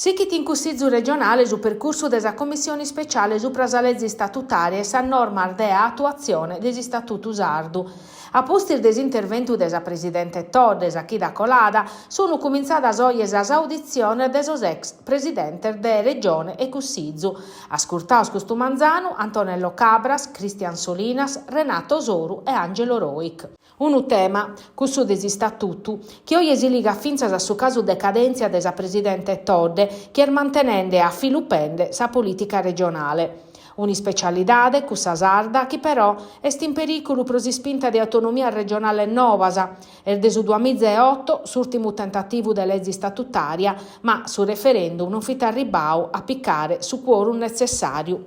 Sichit in Cussizu regionale su percursu de sa Commissione ispeciale supra sa leze istatutària e sas normas de atuatzione de s'Istatutu sardu. A pustis de s'interventu de sa presidente Todde sa chida colada, sunu cumintzadas oje sas auditziones de sos ex presidentes de Regione e Cussizu. Ascurtados custu manzanu Antonello Cabras, Christian Solinas, Renato Soru e Angelo Rojch. Unu tema, cussu de s'Istatutu, chi oje si ligat fintzas a su casu de cadèntzia de sa presidente Todde, chi est mantenende a filu pende sa polìtica regionale. Un'ispecialidade, cussa sarda, chi però est in perìculu pro s'ispinta de autonomias regionales novas. Est de su duamiza e oto s'ùrtimu tentativu de leze istatutària, ma su referendum non fit arribbadu a picare su quorum netzessàriu.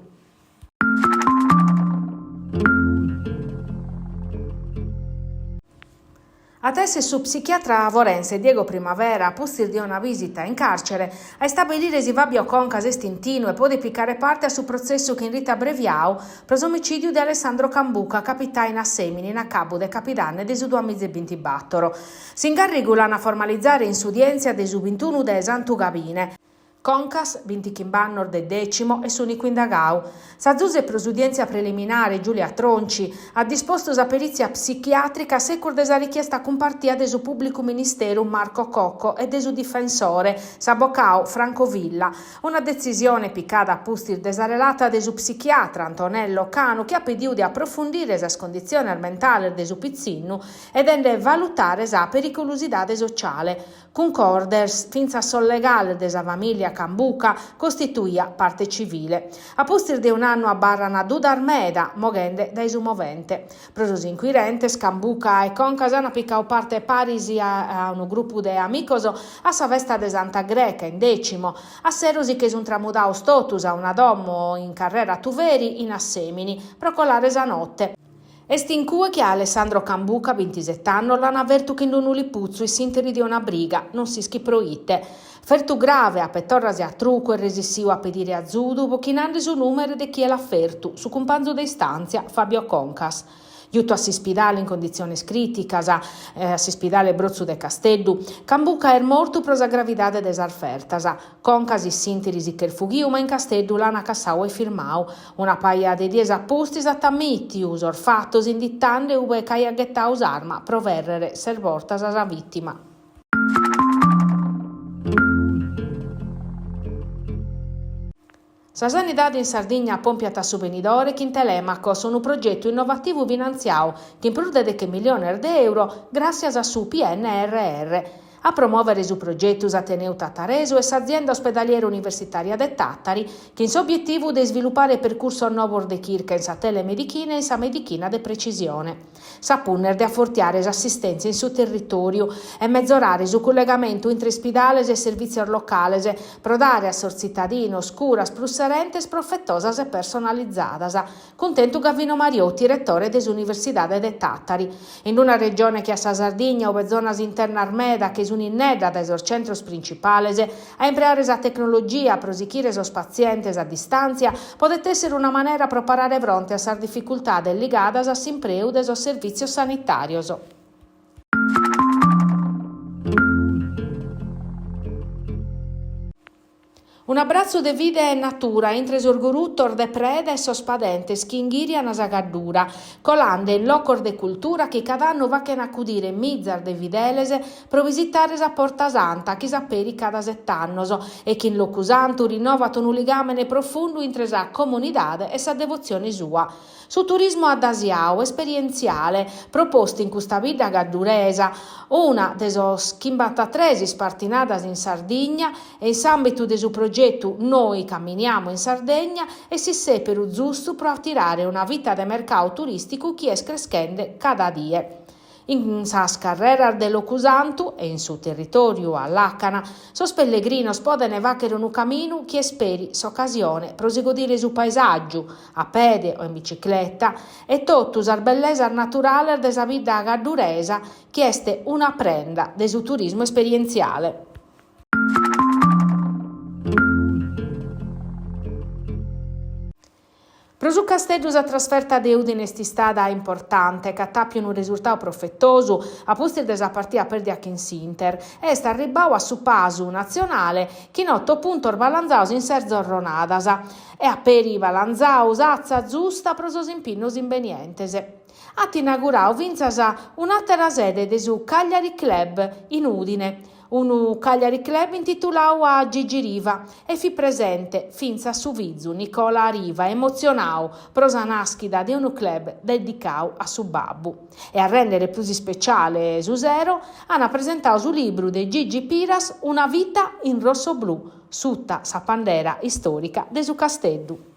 At a èssere su psichiatra forense Diego Primavera, a pustis de una bìsita in càrcere, a istabilire si Fabio Concas est in tinu e podet picare parte a su protzessu chin ritu abreviadu pro s'omicìdiu de Alessandro Cambuca, capitadu in Assèmini in acabu de capidanne de su duamiza e bintibàtoro. S'ingàrrigu l'an a formalizare in s'udièntzia de su bintunu de Santu Gabine. Concas, bintichimb'annos de Decimo, est s'ùnicu indagadu. Sa zuze pro s'udièntzia preliminare, Giulia Tronci, at dispostu sa perìtzia psichiàtrica a secus de sa richiesta cumpartia de su pùblicu ministeru Marco Cocco e de su difensore, s'abocadu Franco Villa. Una detzisione picada a pustis de sa relata de su psichiatra Antonello Canu chi at pediu de aprofundire sas conditziones mentales de su pitzinnu e de nde valutare sa pericolosidade sociale. Cuncordes fintzas sos legales de sa famìlia Cambuca, costituia parte civile. A pustis de un'annu abarran dudas meda, moghende dae su movente. Pro sos incuirentes, Cambuca e Concas ant picadu parte paris a unu grupu de amicos a sa festa de Santa Greca in Decimo. A sero si che sunt tramudados totus a una domo in carrera Tuveri in Assemini pro colare sa note. Est in cue chi a Alessandro Cambuca, bintiset'annos, l'an fertu chin unu liputzu in s'interi de una briga, non s'ischit pro ite. Fertu grave, a petorras e a trucu, est resissiu a pedire azudu, bochinande su nùmene de chie l'at fertu, su cumpanzu de istàntzia, Fabio Concas. Giutu a s'ispidale in conditziones crìticas, a s'ispidale Brotzu de Casteddu, Cambuca est mortu pro sa gravidade de sas fertas. Concas in s'interi si ch'est fughiu ma in Casteddu l'an cassau e firmau. Una paja de dies a pustis at ammìtiu sos fatos inditande ube ch'aiat ghetau s'arma pro fèrrere ses bortas sa vìtima. Sa sanidade in Sardigna pòmpiat a su benidore chin Telemacos, unu progetu innovativu finantziau chin prus de deche milliones de euro gràssias a su PNRR. A promòvere su progetu s'Ateneu Tataresu e s'Azienda Ospedaliera Universitària de Tàtari, chin s'obietivu de isvilupare percursos novos de chirca in sa telemedichina e in sa medichina de precisione. Sa punna est de afortiare s'assistèntzia in su territòriu e mezorare su cullegamentu intre ispidales e servìtzios locales pro dare a sos tzitadinos curas prus serentes, profetosas e personalizadas. Cuntentu Gavino Mariotti, retore de s'Universidade de Tàtari. In una regione che a sa Sardigna, ue zonas internas meda che sunt innedda dae sos centros principales, a impreare sa tecnologia pro sichire sos patzientes a distàntzia podet èssere una manera pro parare fronte a sas dificultades ligadas a s'impreu de sos servìtzios sanitàrios. Un'abbratzu de vida e natura intre sos gurutos de preda e sos padentes chi inghìrian sa Gaddura, colande in locos de cultura chi cada annu fachen acudire mizas de fideles pro visitare sa Porta Santa chi s'aperit cada set'annos e chi in Locusantu rinnovat unu ligàmene profundu intre sa comunidade e sa devotzione sua. Su turismu addasiau, esperientziale, propostu in custa bidda gadduresa, una de sos chimbantatres ispartinadas in Sardigna e in s'àmbitu de su progetu Noi camminiamo in Sardegna, est s'issèperu zustu pro atirare una fita de mercadu turìsticu chi est creschende cada die. In sas carreras de Locusantu e in su territòriu a làcana, sos pellegrinos podent fàghere unu caminu chi est peri s'ocasione pro si godire su paesàgiu, a pede o in bicicleta, e totu sas bellesas naturales de sa bidda gadduresa chi est una prenda de su turismu esperientziale. Pro su Casteddu sa trasferta de Udine est istada importante, ca at àpiu unu resurtadu profetosu a pustis de sa partida pèrdia chin s'Inter e est arribbadu a su pasu natzionale chin oto puntos balanzados in ses zorronadas e at peri balanzadu s'atza zusta pro sos impinnos imbenientes. At inauguradu fintzas un'àtera sede de su Cagliari Club in Udine, Unu Cagliari Club intituladu a Gigi Riva e fit presente fintzas su fizu Nicola Riva emotzionadu pro sa nàschida de unu club dedicadu a su babbu. E a rèndere prus ispeciale su sero ant presentadu su libru de Gigi Piras Una vita in rossoblù, suta sa pandera istòrica de su Casteddu.